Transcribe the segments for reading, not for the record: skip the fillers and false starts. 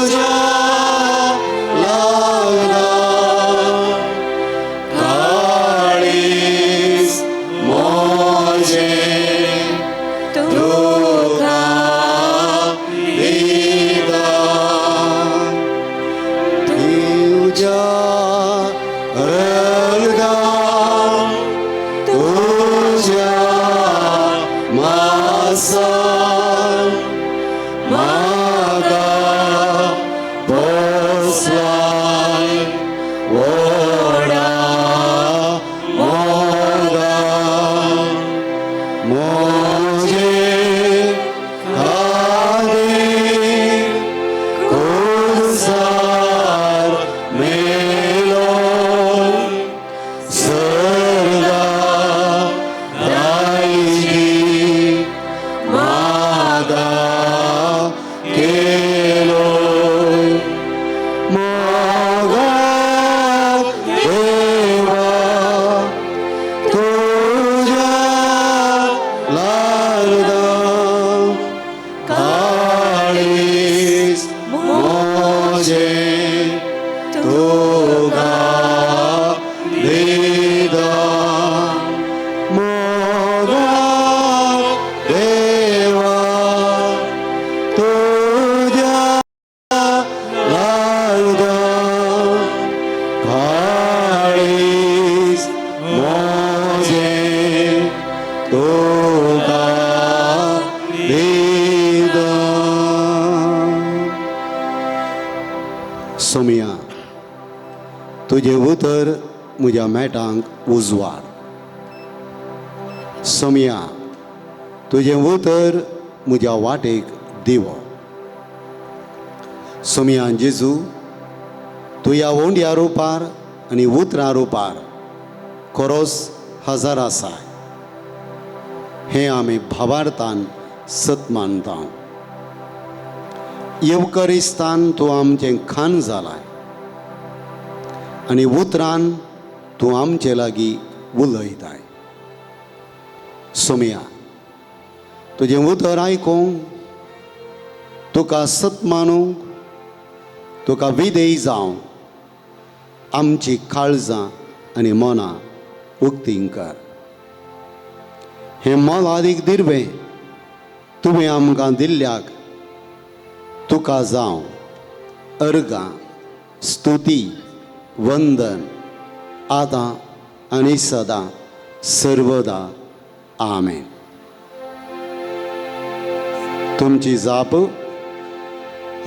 तुज्या लागदां काळीज म्हजें तुका दिता. तुज्या रगतान, तुज्या मासान म्हाका पोसलाय व्हडा मोगान. म्हजे खातीर खुर्सार मेलो, सर्गा दायजी म्हाका केलो. मोगा देवा तुज्या लागदां काळीज म्हजें तुका दिता. मोगा देवा तुज्या लागदां काळीज म्हजें तुका दिता. सोमिया, तुजें उतर म्हज्या मेटांक उजवाड. सोमिया, तुजें उतर म्हज्या वाटेक दिवो. सोमिया जेजू, तूं ह्या ओंड्या रुपार आनी उतरां रुपार खरोच हजर आसाय हें आमी भावार्थान सत मानता. येवकरिस्तान तूं आमचें खाण जालाय आनी उतरान तूं आमचे लागीं उलयताय. सोमिया, तुजें उतर आयकूंक, तुका सत मानूंक, तुका विधेय जावंक आमची काळजां आनी मनां उक्तीं कर. हें मोलादीक दिर्वें तुवें आमकां दिल्ल्याक तुका जावं अर्गां, स्तुती, वंदन आतां आनी सदां सर्वदा. आमेन. तुमची जाप: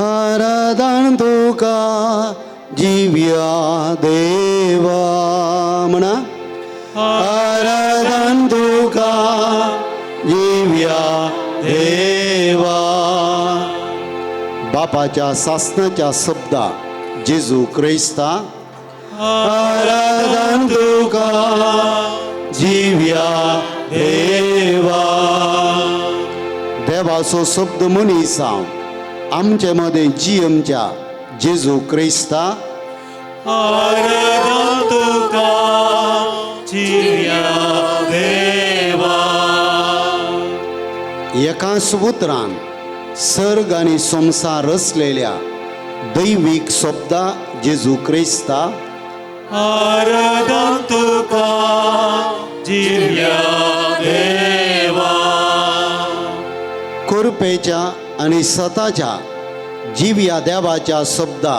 आराधन तुका जिव्या देवा. म्हणा, आराधन तुका जिव्या देवा. बापाच्या सासनाच्या शब्दा जेजू क्रिस्ता, आराधन तुका जिव्या देवा. देवाचो शब्द मनीस आमचे मदें जियमच्या जेजू क्रिस्ता, आराधन तुका जिव्या देवा. एकाच उतरान सर्ग आनी संवसार रचलेल्या दैवीक शब्दा जेजू क्रिस्ता, आराधन तुका जिव्या देवा. कृपेच्या आनी सताच्या जिव्या देवाच्या शब्दा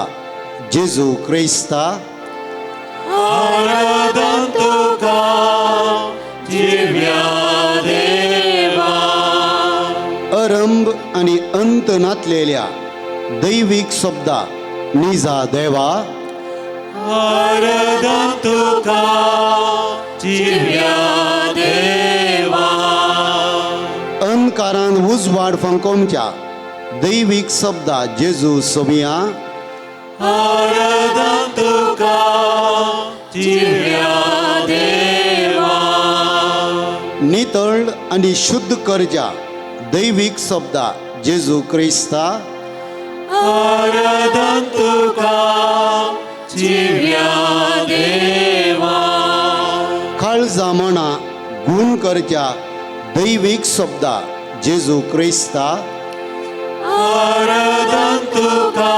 जेजू क्रिस्ता, आराधन तुका जिव्या देवा. अरंभ आनी अंत नातलेल्या दैवीक शब्दा निजा देवा, आराधन तुका जिव्या देवा. अंधकारान उजवाड फंकोमच्या दैवीक शब्दा जेजू सोमिया, आराधन तुका जिव्या देवा. नितळ आनी शुद्ध करच्या दैवीक शब्दा जेजू क्रिस्ता, आराधन तुका जिव्या देवा. काळजा मना गुण करच्या दैवीक शब्दा जेजू क्रिस्ता, आराधन तुका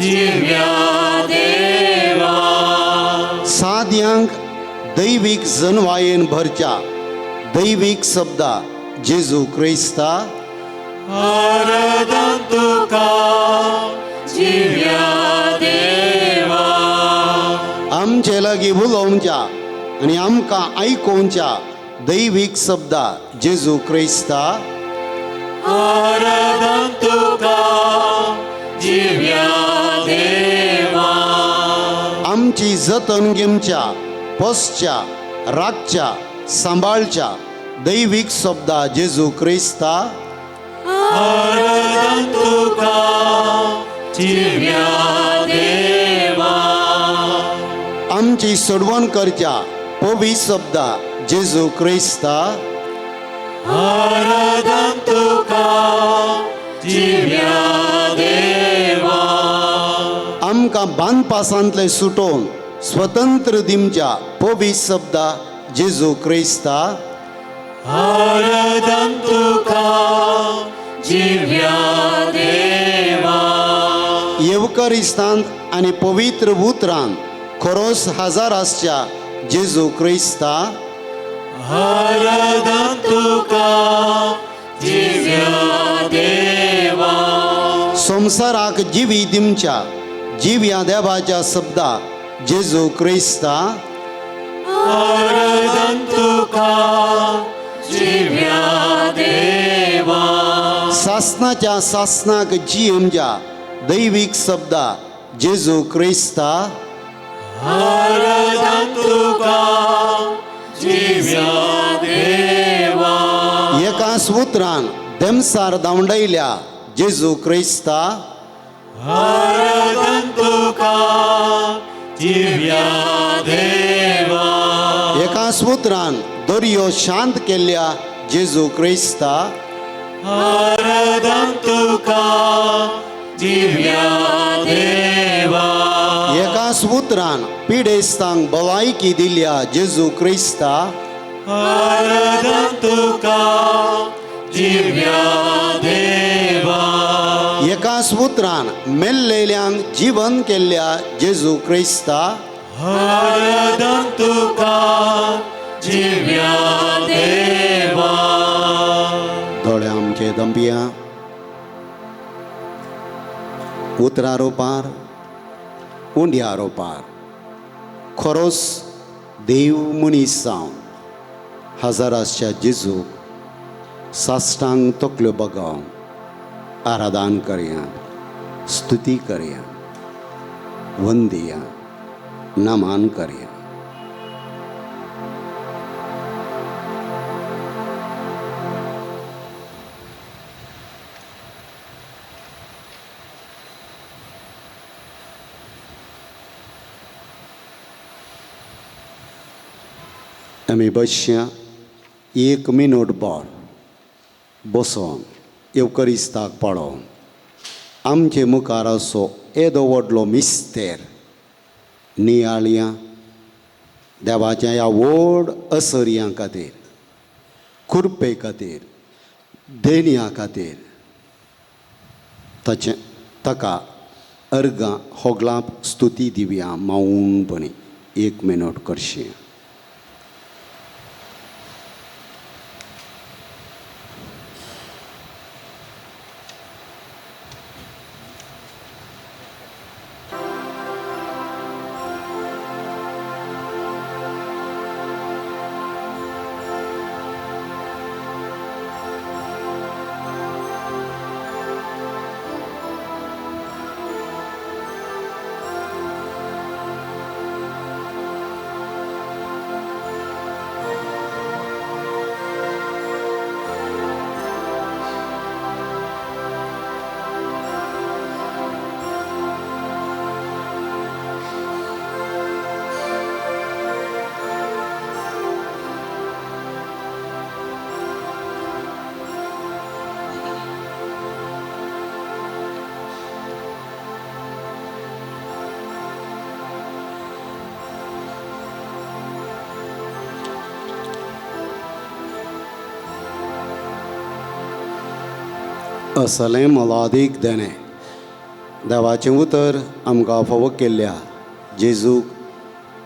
जिव्या देवा. साद्यांक दैवीक जनवायेन भरच्या दैवीक शब्दा जेजू क्रिस्ता. आराधन तुका जिव्या देवा. आमचे लागीं उलोवच्या आनी आमकां आयकोवच्या दैवीक शब्दा जेजू क्रिस्ता. आराधन तुका जिव्या देवा. आमची जतन घेवच्या, पोसच्या, राखच्या, सांबाळच्या दैवीक शब्दा जेजू क्रिस्ता. आराधन तुका जिव्या देवा. आमची सोडवण करच्या पवी शब्दा जेजू क्रिस्ता. आराधन तुका जिव्या देवा. आमकां बांदपासांतले सुटोवन स्वतंत्र दिवच्या पवी शब्दा जेजू क्रिस्ता. आराधन तुका जिव्या देवा. येवकरिस्तांत आनी पवित्र उतरान खरोस हजार आसच्या जेजू क्रिस्ता. आराधन तुका जिव्या देवा. संवसाराक जिवी दिवच्या जिव्या देवाच्या शब्दा जेजू क्रिस्ता. आराधन तुका जिव्या देवा. सासनाच्या सासनाक जियेवच्या दैवीक शब्दा जेजू क्रिस्ता. आराधन तुका जिव्या देवा. एकाच उतरान देमसार धांवडयल्या जेजू क्रिस्ता. आराधन तुका जिव्या देवा. एकाच उतरान दर्यो शांत केल्ल्या जेजू क्रिस्ता. आराधन तुका जिव्या देवा. एकाच उतरान पिडेस्तांक भलायकी दिल्या जेजू क्रिस्ता. आराधन तुका जिव्या देवा. एकाच उतरान मेल्लेल्यांक जीवन केल्ल्या जेजू क्रिस्ता. आराधन तुका जिव्या देवा. दोळे आमचे दंपिया उतरा रोपार उंड्या रोपार खरोस देव मनीस जावन हजाराच्या जेजूक साश्टांग तकल्यो बगावन आराधन करया, स्तुती करया, वंदिया, नमन करया. आमी बसया एक मिनट भर बसोन येवकरिस्ताक पळोवन आमचे मुखार असो येदो व्हडलो मिस्तेर नियाळया देवाच्या ह्या व्हड असर्यां खातीर, कृपे खातीर, देणया खातीर ताचें ताका अर्गां होगलाप स्तुती दिवया मावूनपणी एक मिनट करशी. असलें मोलादीक देणें देवाचें उतर आमकां फावो केल्ल्या जेजूक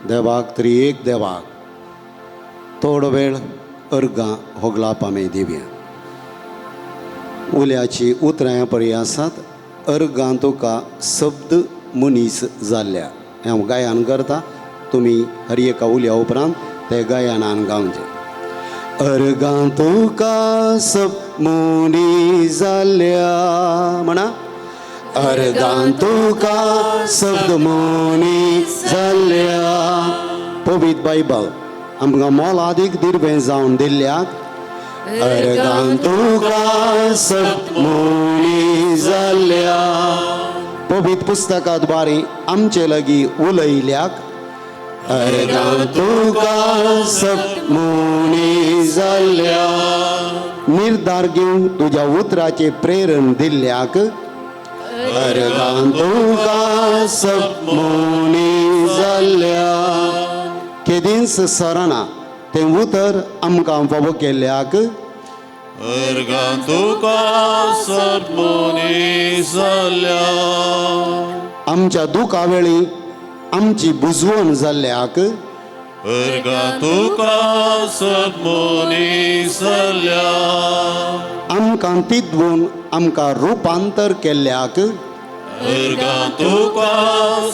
देवाक त्रिएक देवाक थोडो वेळ अर्गां होगलाप आमी दिवया. उल्याची उतरां परी आसात. अर्गां तुका शब्द मनीस जाल्ल्या हांव गायन करता. तुमी हर एका उल्या उपरांत ते गायनान गावचें. अर्गां तुका सब मनीस जाल्ल्या म्हणा. अर्गां तुका शब्द मनीस जाल्ल्या. पवित्र बायबल आमकां मोलादीक दिर्वें जावन दिल्ल्याक अर्गां तुका सब मनीस जाल्ल्या. पवित्र पुस्तका द्वारे आमचे लागीं उलयल्याक अर्गां तुका सब मनीस जाल्ल्या. निर्धार घेवन तुज्या उतराचें प्रेरण दिल्ल्याक अर्गां तुका सब मनीस जाल्ल्या. केदींच सरना तें उतर आमकां फावो केल्ल्याक अर्गां तुका सब मनीस जाल्ल्या. आमच्या दुखा वेळी आमची बुजवण जाल्ल्याक अर्गां तुका सब मनीस जाल्ल्या. आमकां तिदवून आमकां रुपांतर केल्ल्याक अर्गां तुका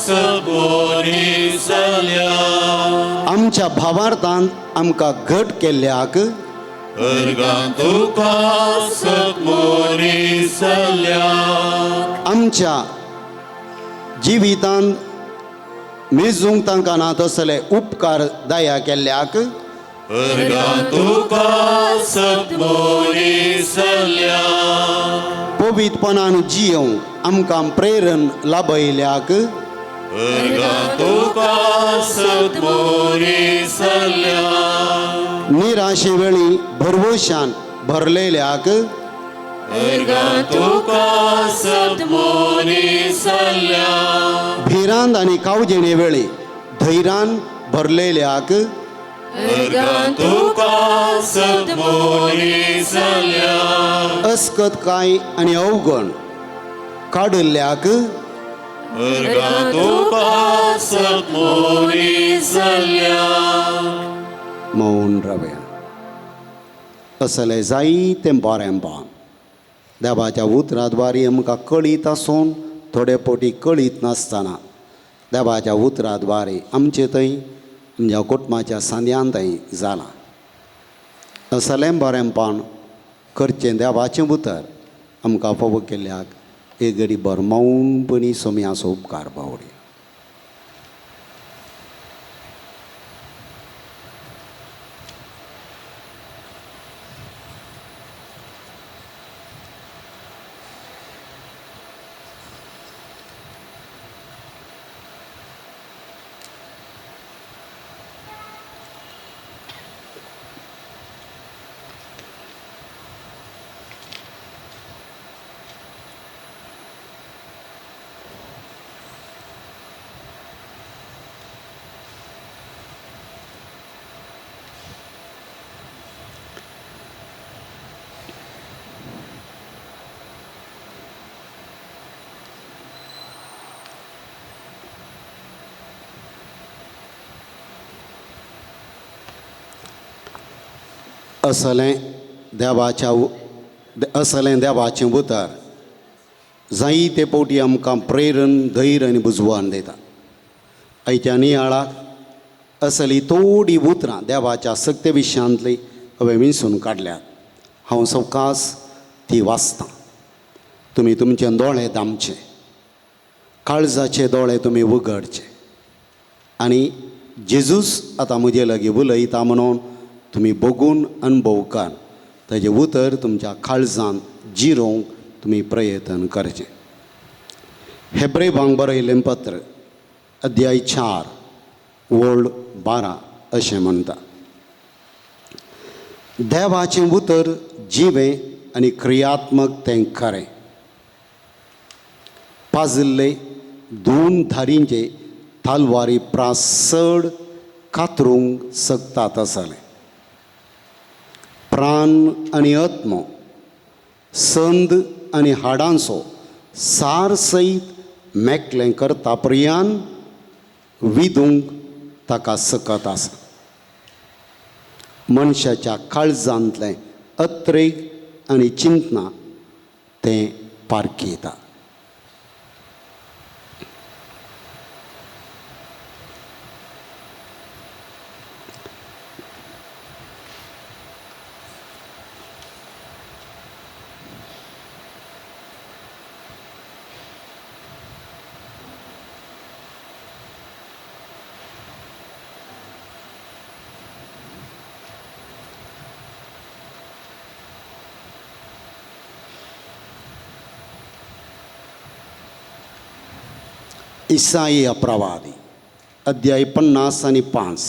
सब मनीस जाल्ल्या. आमच्या भावार्थान आमकां घट केल्ल्याक अर्गां तुका सब मनीस जाल्ल्या. आमच्या जिवितान मेजूंक तांकां ना तसले उपकार दया केल्ल्याक अर्गां तुका सब मनीस जाल्ल्या. पवित्रपणान जियोवंक आमकां प्रेरण लाभयल्याक अर्गां तुका सब मनीस जाल्ल्या. निराशे वेळी भरवशान भरलेल्याक अर्गां तुका सब मनीस जाल्ल्या. भिरांत आनी कावजेणे वेळी धैर्यान भरलेल्याक अर्गां तुका सब मनीस जाल्ल्या. अस्कत काय आनी अवगण काडिल्ल्याक अर्गां तुका सब मनीस जाल्ल्या. मौन रावया. असलें जायतें बरेंपण देवाच्या उतराद्वारे आमकां कळीत आसून थोडे फावटी कळीत नासतना देवाच्या उतराद्वारे आमचे थंय आमच्या कुटुंबाच्या सांद्यान थंय जालां. असलें बरेंपण करचें देवाचें उतर आमकां फावो केल्ल्याक एक घडी बर मौनपणी सोम्याचो उपकार पावडी. असलें देवाच्या असलें देवाचें उतर जायते फावटी आमकां प्रेरण धैर्य आनी बुजवान दिता. आयच्या नियाळाक असली थोडी उतरां देवाच्या सत्य विशयांतली हांवें विंचून काडल्यात. हांव सवकास ती वाचतां. तुमी तुमचे दोळे दामचे, काळजाचे दोळे तुमी उगडचे आनी जेजूस आतां म्हजे लागीं उलयता म्हणून तुमी बगून अनुभव कर. ताजें उतर तुमच्या काळजान जिरोवंक तुमी प्रयत्न करचें. हेब्रेवांक बरयलें पत्र अध्याय 4 ओळ 12 अशें म्हणटा, देवाचें उतर जिवें आनी क्रियात्मक तें खरें. पाजिल्ले दोन धारींचे तालवारी प्रास चड कातरूंक शकतात आसलें. प्राण आनी आत्मो, संद आनी हाडांचो सार सयत मेकलें करता प्रियान विदूंक ताका सकत आसा. मनशाच्या काळजांतलें अत्रेग आनी चिंतना तें पारखिता. इसाई प्रवादी अध्याय 55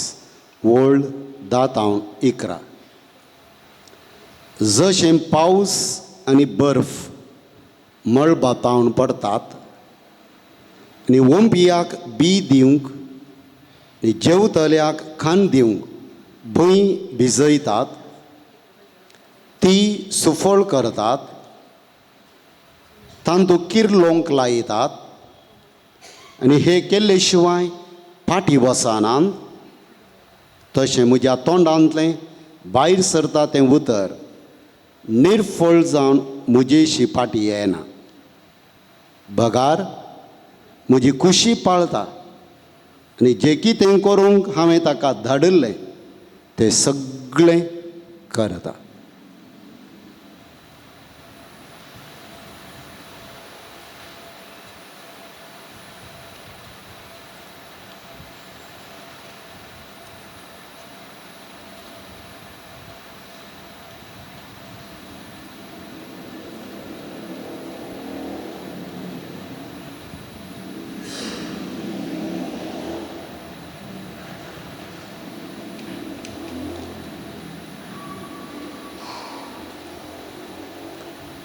वळ 10 तावन 11. जशें पावस आनी बर्फ मळबा तावन पडतात आनी वोंपियाक बी दिवंक आनी जेवतल्याक खाण दिवंक भूंय भिजयतात, ती सुफळ करतात, तांतू किर्लोंक लायतात आनी हे केल्ले शिवाय फाटी वचनात, तशें म्हज्या तोंडांतलें भायर सरता तें उतर निर्फळ जावन म्हजेशी फाटी येना, बगार म्हजी खुशी पाळता आनी जें कितें करूंक हांवें ताका धाडिल्लें तें सगळें करता.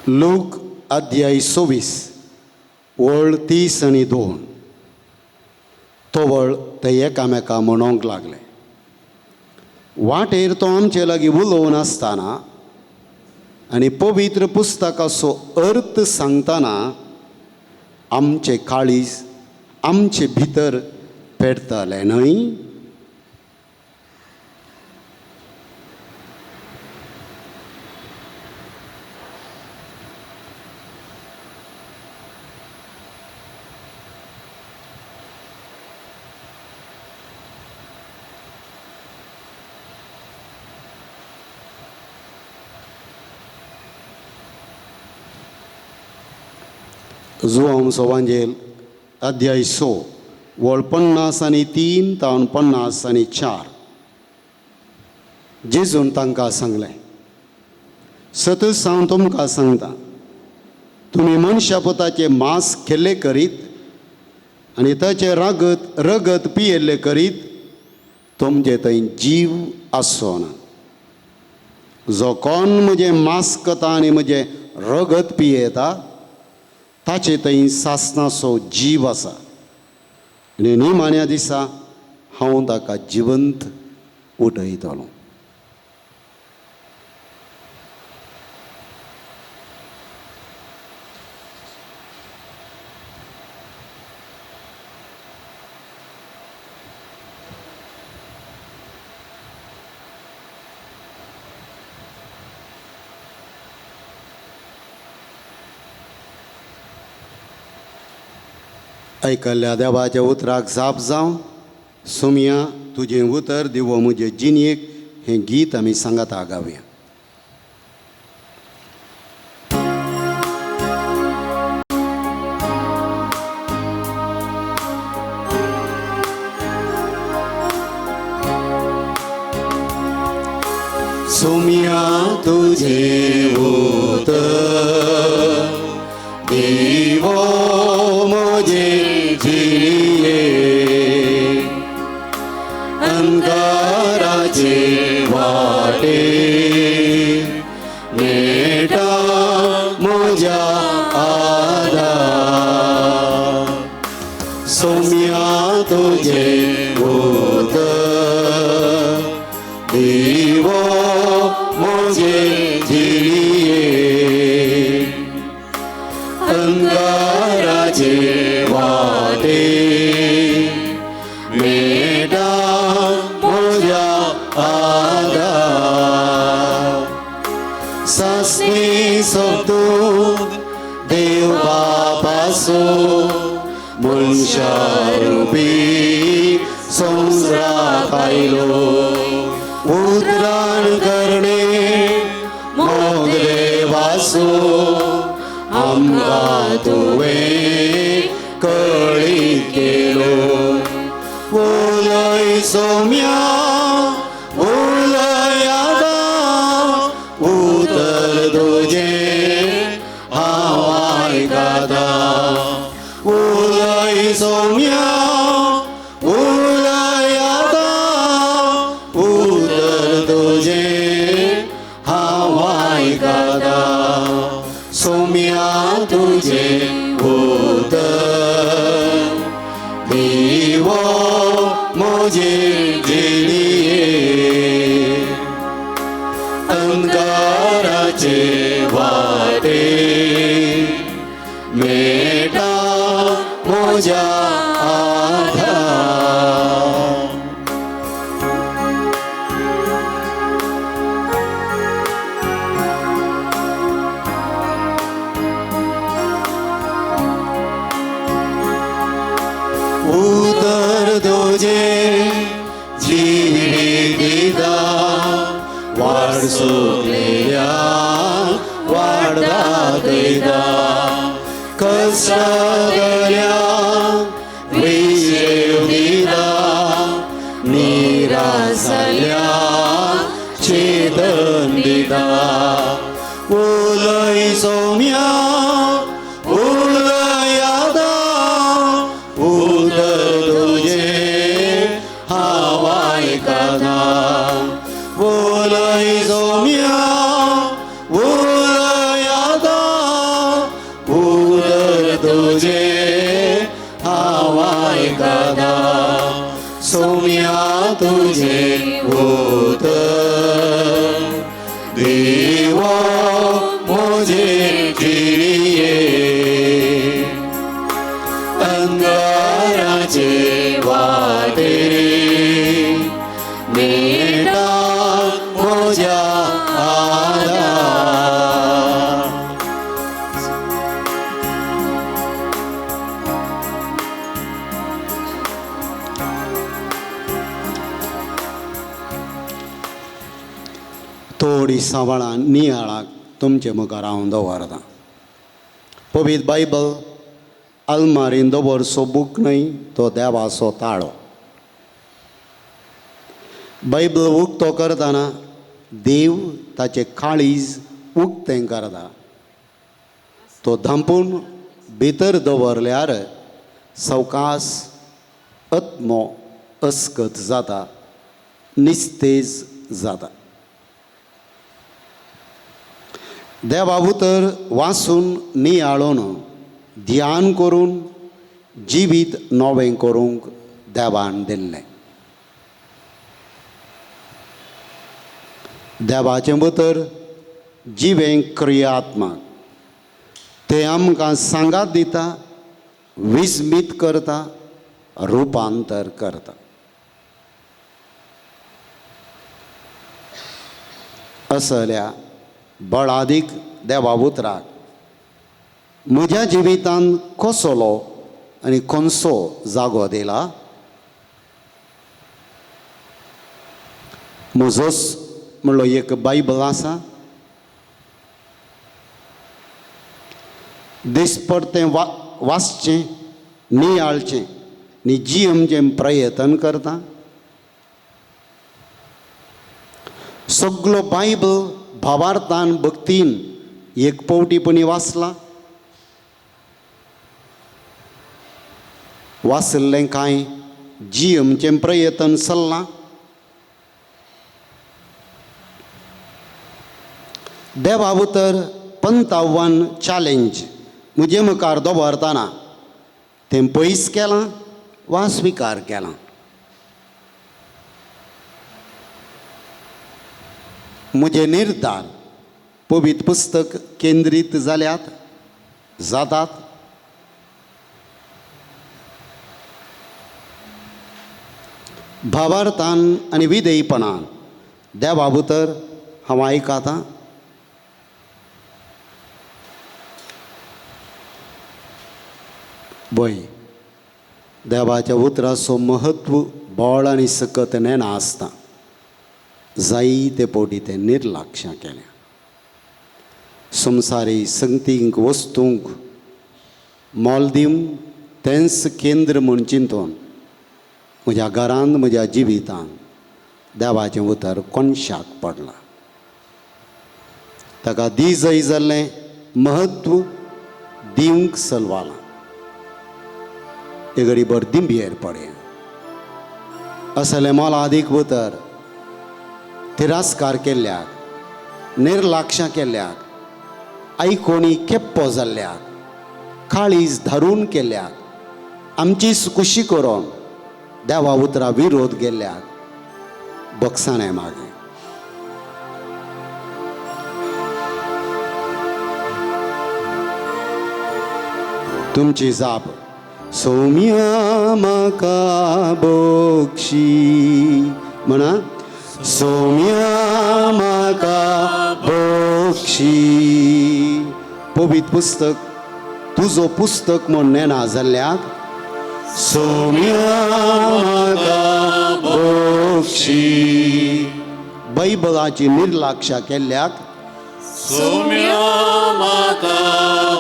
लूक अध्याय 26 वळ 30 आनी 2. तवळ ते एकामेका म्हणूंक लागले, वाटेर तो आमचे लागीं उलोवन आसतना आनी पवित्र पुस्तकाचो अर्थ सांगतना आमचे काळीज आमचे भितर पेटतलें न्हय? जुआंव सोवांजेल अध्याय 6 वळ 50 आनी 3 तावन 50 आनी 4. जेजून तांकां सांगलें, सतच हांव तुमकां सांगता, तुमी मनशा पुताचें मांस खेल्ले करीत आनी ताचें रगत पियेल्ले करीत तुमचे थंय जीव आसचो ना. जो कोण म्हजें मांस खाता आनी म्हजें रगत पियेता ताचे थंय सासणाचो जीव आसा आनी निमाण्या दिसा हांव ताका जिवंत उठयतलो. आयकल्ल्या देवाच्या उतराक जाप जावं सोमया तुजें उतर दिवो म्हजे जिणेक हें गीत आमी सांगाता गावया. सोमया तुजें उतर दिवो म्हजे जिणेक, अंधाराचे वाटे मेळटा म्हज्या आदार. सोमया तुजें उतर दिवो म्हजे जिणेक, अंधाराचे मनशारुपी संवसाराक आयलो उतरान करणे मोग देवाचो आमकां तुवें कळीत केलो. उलय सोम्या उलय आतां उतर तुजें हांव आयकतां. उलय सोम्या उलय आतां उतर तुजें हांव आयकतां. सोम्या तुजें उतर दिवो म्हजे जिणये अंगाराचे वाटे मेळटा म्हज्या आधार. उतर तुजें जिवीत दिता वाट चुकलेल्या वाट दाखयता. कश्टांतल्या विशेव दिता निराश जाल्ल्या चेतन दिता. उलय सोम्या उलय आतां उतर तुजें हांव आयकतां. उलय सोम्या उलय आतां उतर तुजें हांव आयकतां. सोम्या तुजें उतर दिवो म्हजे जिणये अंगाराचे वाटे मेळटा म्हज्या आधार. थोडी सवाळां नियाळाक तुमचे मुखार हांव दवरतां. पवित्र बायबल आलमारीन दवरचो बूक न्हय, तो देवाचो ताळो. बायबल उक्तो करतना देव ताचें काळीज उक्तें करता. तो धांपून भितर दवरल्यार सवकास आत्मो अस्कत जाता, निस्तेज जाता. देवा उतर वाचून नियाळून ध्यान करून जिवीत नवें करूंक देवान दिल्लें. देवाचें उतर जिवें क्रियात्मक, तें आमकां सांगात दिता, विस्मीत करता, रुपांतर करता. असल्या बळादीक देवा उतराक म्हज्या जिवितांत कसलो आनी खंयचो जागो दिला? म्हजोच म्हणलो एक बायबल आसा, दिसपडतें वाचचें, नियाळचें आनी जियेवचें प्रयत्न करता. सगलो बायबल भावार्थान भक्तीन एक पावटी पणी वाचला. वाचिल्लें कांय जियेवचें प्रयत्न चल्लां. देवा उतर 55 चॅलेंज म्हजे मुखार दवरतना तें पयस केलां वा स्विकार केलां. म्हजे निर्धार पवित्र पुस्तक केंद्रीत जाल्यात जातात. भावार्थान आनी विधेयपणान देवा उतर हांव आयकतां. बय देवाच्या उतराचो म्हत्व बळ आनी सकत नेणा आसता. जायते पवटी तें निर्लक्ष केलें. संवसारी संगतींक वस्तूंक मोल दिवन तेंच केंद्र म्हूण चिंतून म्हज्या घरांत म्हज्या जिवितांत देवाचें उतर कोनशाक पडलां. ताका दी जाल्लें म्हत्व दिवंक सलवालां. हे घडी भर दिंबयेर पडया. असलें मोलादीक उतर तिरस्कार केल्ल्याक, निर्लक्ष केल्ल्याक, आयकोणी केप्पो जाल्ल्याक, काळीज धारून केल्ल्याक, आमची कुशी करून देवा उतरा विरोध गेल्ल्याक बक्षाणे मागे. तुमची जाप सौम्या म्हाका बक्षी म्हणा. सौम्या म्हाका बक्षी. पवित्र पुस्तक तुजो पुस्तक म्हूण नेणा जाल्ल्याक सौम्या म्हाका बक्षी. बायबलाची निर्लक्ष केल्ल्याक सौम्या म्हाका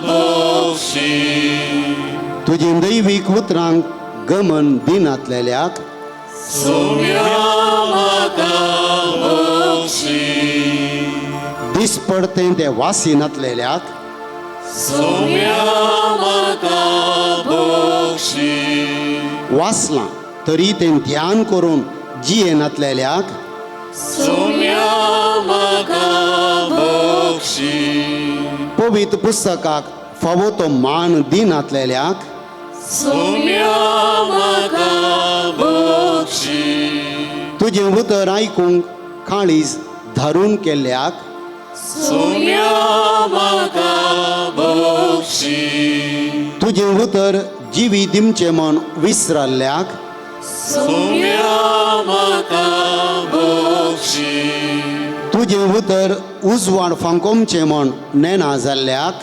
बक्षी. तुजी दैवीक उतरांक गमन दिनातलेल्याक सौम्या म्हाका बक्षी. दिसपडतें तें वासिनातलेल्याक सौम्या म्हाका बक्षी. वाचलां तरी तें ध्यान करून जियेनातलेल्याक सौम्या म्हाका बक्षी. पवित्र पुस्तकाक फावो तो मान दिनातलेल्याक सौम्या म्हाका बक्षी. तुजें उतर आयकूंक काळीज धारून केल्ल्याक सौम्या म्हाका बक्षी. तुजें उतर जिवी दिमचें म्हूण विसरल्याक सौम्या म्हाका बक्षी. तुजें उतर उजवाड फांकोमचें म्हूण नेणा जाल्ल्याक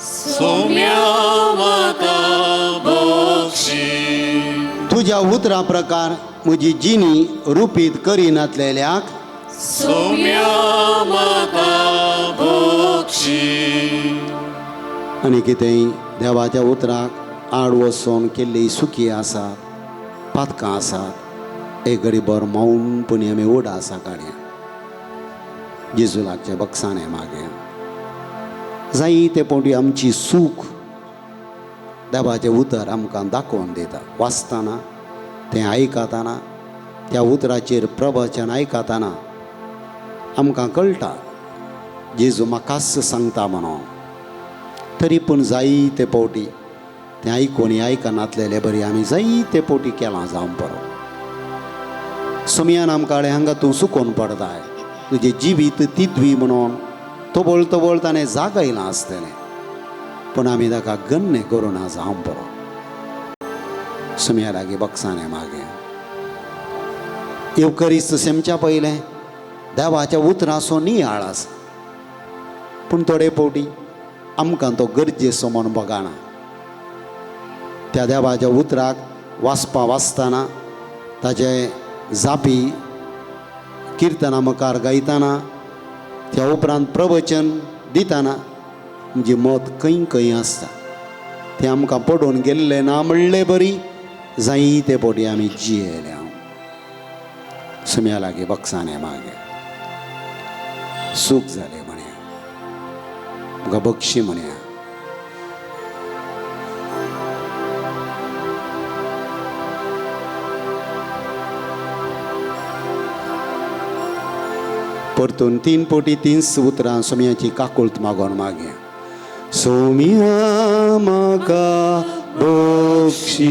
सौम्या म्हाका बक्षी. तुज्या उतरा प्रकार म्हजी जिणी रुपीत करिनातलेल्याक सौम्या म्हाका बक्षी. आनी कितेंय देवाच्या उतराक आड वचोन केल्ली सुखी आसात, पातकां आसात. एक घडी भर मौनपणी आमी ओड आसा काडया. जेजू लागचे बक्षाणे मागे. जायते पवटी आमची सूख देवाचें उतर आमकां दाखोवन दिता. वाचतना तें आयकतना त्या उतराचेर प्रवचन आयकतना आमकां कळटा जेजू म्हाकाच सांगता म्हणून. तरी पूण जायते पवटी तें आयकून आयकनातलेले बरी आमी जायते पवटी केलां जावन परो. सोमयान आमकां हांगा तूं सुकोवन पडताय तुजें जिवीत तिद्वी म्हणून तबळ तबळ ताणें जागयलां आसतलें, पूण आमी ताका गण्य करूं ना जावन परो. सोमया लागीं बक्षाणे मागे. येवकरीस्त सेमच्या पयलें देवाच्या उतराचो नियाळ आसा, पूण थोडे पवटी आमकां तो गरजेचो म्हूण बगाना. त्या देवाच्या उतराक वाचपा वाचतना ताचे जापी किर्तना मुखार गायतना त्या उपरांत प्रवचन दितना म्हणजे मत खंय खंय आसता तें आमकां पडून गेल्लें ना म्हणले बरी जायते पवटी आमी जियेले. हांव सुम्या लागीं बक्षाणे मागे. सूख जालें म्हणया, म्हाका बक्षी म्हणया. परतून तीन पवटी तीन उतरां सोम्याची काकुळत मागोन मागे. सोम्या म्हाका बक्षी.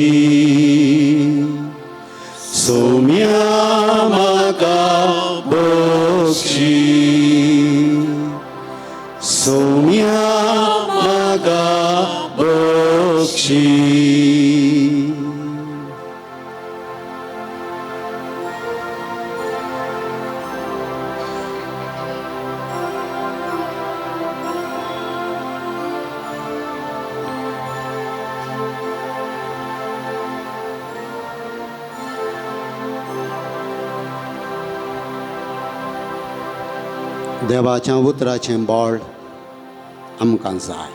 सौम्या म्हाका बक्षी. सौम्या म्हाका बक्षी. देवाच्या उतराचें बळ आमकां जाय.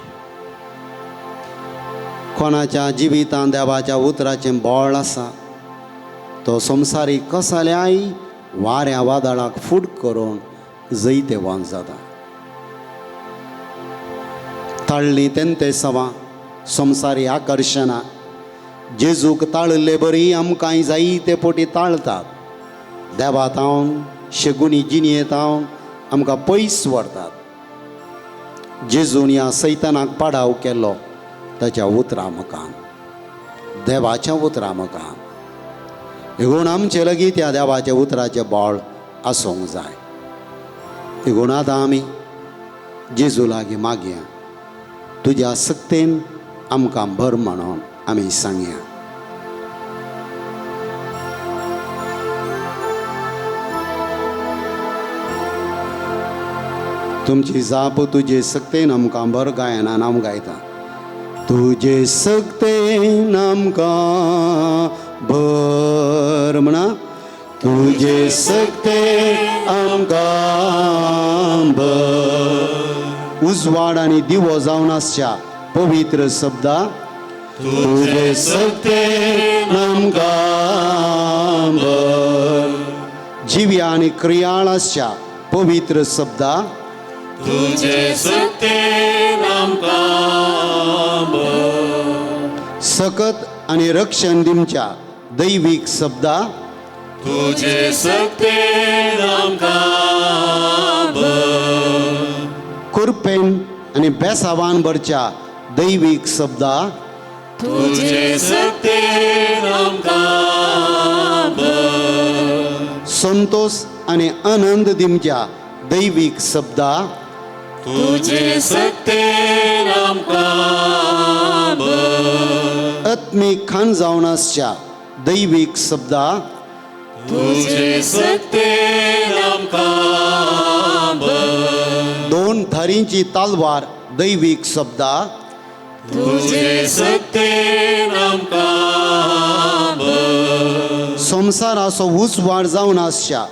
कोणाच्या जिवितांत देवाच्या उतराचें बळ आसा तो संवसारीक कसल्याय वाऱ्या वादळाक फूट करून जैतेवान जाता. ताळ्ळी तेंते सवां संवसारी आकर्शणां जेजूक ताळिल्ले बरी आमकां जायते पोटी ताळतात. देवा तावन शेगुणी जिणये तावन आमकां पयस व्हरतात. जेजून ह्या सैतानाक पाडाव केलो ताच्या उतरां मुखान, देवाच्या उतरां मुखान. हेगूण आमचे लागीं त्या देवाच्या उतराचें बळ आसूंक जाय. हेगूण आतां आमी जेजू लागीं मागया, तुज्या सक्तेन आमकां भर म्हणून आमी सांगया. तुमची जाप तुजे सक्तेन आमकां भर गायनान हांव गायता. तुजे सक्तेन आमकां भर म्हणा, तुजे सक्तेन आमकां भर. उजवाड आनी दिवो जावन आसच्या पवित्र शब्दा, तुजे सक्तेन आमकां भर. जिव्या आनी क्रियाळ आसच्या पवित्र शब्दा, तुजे सक्तेन आमकां भर. सकत आनी रक्षण दिवच्या दैवीक शब्दा, तुजे सक्तेन आमकां भर. कृपेन आनी बेसावान भरच्या दैवीक शब्दा, तुजे सक्तेन आमकां भर. संतोष आनी आनंद दिवच्या दैवीक शब्दा, तुजे सक्तेन आमकां भर. आत्मीक खाण जावन आसच्या दैवीक शब्दा, तुजे सक्तेन आमकां भर. दोन धारींची तालवार दैवीक शब्दा, तुजे सक्तेन आमकां भर. संवसाराचो उजवाड जावन आसच्या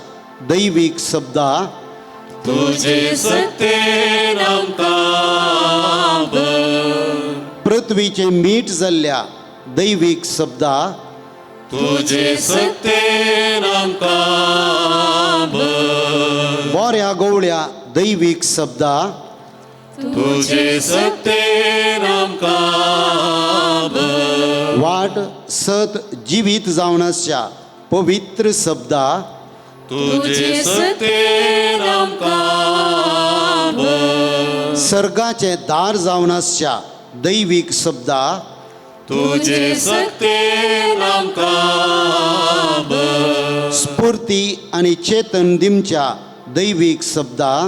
दैवीक शब्दा, तुजे सक्तेन आमकां भर. पृथ्वीचें मीठ जाल्ल्या दैवीक शब्दा, तुजे सक्तेन आमकां भर. बऱ्या गोवळ्या दैवीक शब्दा, तुजे सक्तेन आमकां भर. वाट सत जिवीत जावन आसच्या पवित्र शब्दा, तुजे सक्तेन आमकां भर. सर्गाचें दार जावन आसच्या दैवीक शब्दा, तुजे सक्तेन आमकां भर. स्फूर्ती आनी चेतन दिवच्या दैवीक शब्दा,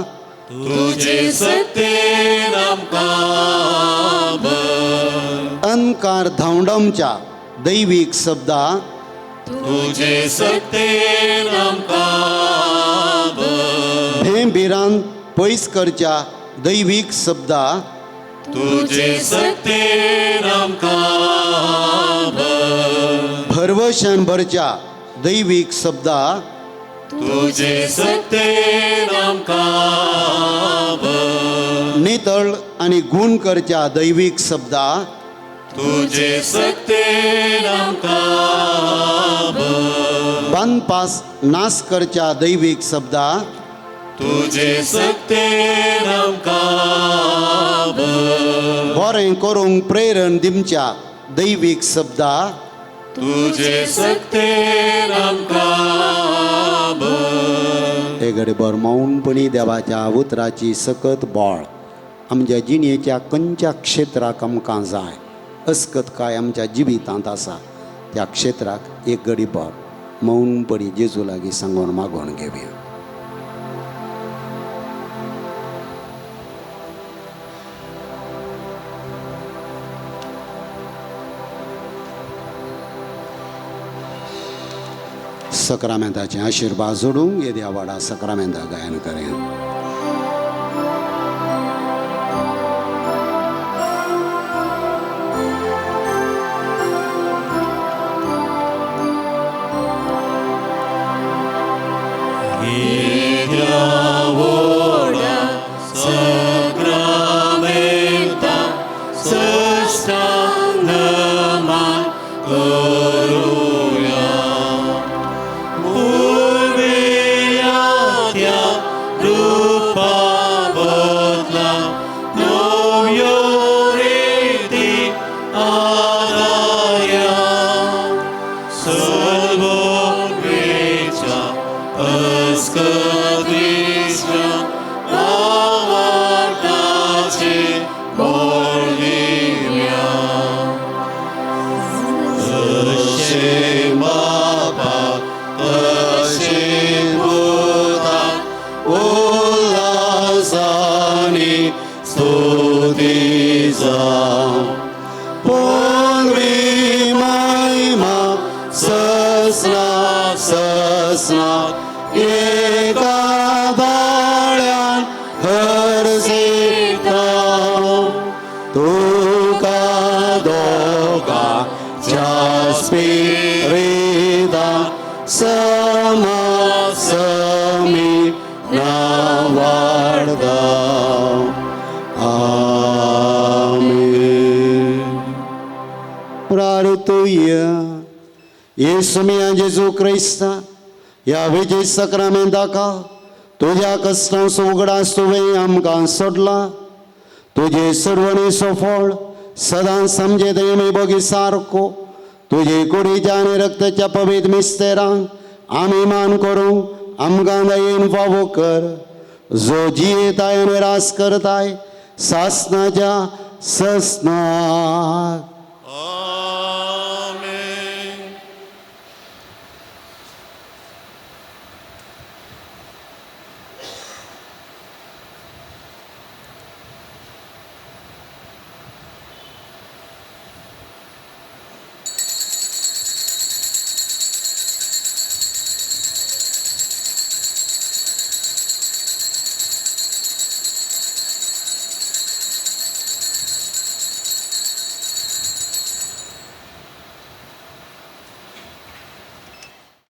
तुजे सक्तेन आमकां भर. अंधकार धांवडावच्या दैवीक शब्दा, तुजे सक्तेन आमकां भर. भेंभिरान पयस करच्या दैवीक शब्दा, तुजे सक्तेन आमकां भर. भरवशान भरच्या दैवीक शब्दा, तुजे सक्तेन आमकां भर. नितळ आनी गुण करच्या दैवीक शब्दा, तुजे सक्तेन आमकां भर. बांदपास नाश करच्या दैवीक शब्दा, तुजे सक्तेन आमकां भर. बरें करूंक प्रेरण दिवच्या दैवीक शब्दा, तुजे सक्तेन आमकां भर. हे घडीभर मौनपणी देवाच्या उतराची सकत बळ आमच्या जिणेच्या खंयच्या क्षेत्राक आमकां जाय अस्कत काय आमच्या जिवितांत आसा त्या क्षेत्राक एक घडीभर मौनपणी जेजू लागीं सांगून मागोवन घेवया. सक्रामेंताचे आशिर्वाद जोडूंक येद्या वाडा सक्रामेंता गायन करें. येद्या व्हडा करुया पुर्विल्ल्या त्या रुपा बदला नव्यो रिती आदाया सर्वोग्रेच्या अस्कदिसल्या भावार्थाचे बळ दिवया. तशें बापा तशें पुता उल्हासानी स्तुती जावं पुर्वी महिमा ससना ससना एका दोळ्यान हरसिता तुका दोगांच्या स्पिरिता समा समी नावाडता. आमेन. प्रार्थुया. येसू मिया जेजू क्रिस्ता, ह्या विजय सक्रामेंताका तुज्या कश्टांचो उगडास तुवें आमकां सोडला. तुजे सर्वणेचो फळ सदांच समजे आमी बगी सारको तुजे कुडीच्या आनी रक्ताच्या पवित्र मिस्तेरांक आमी मान करूंक आमकां दयेन फावो कर, जो जियेताय आनी रास करताय सासनाच्या ससनाक.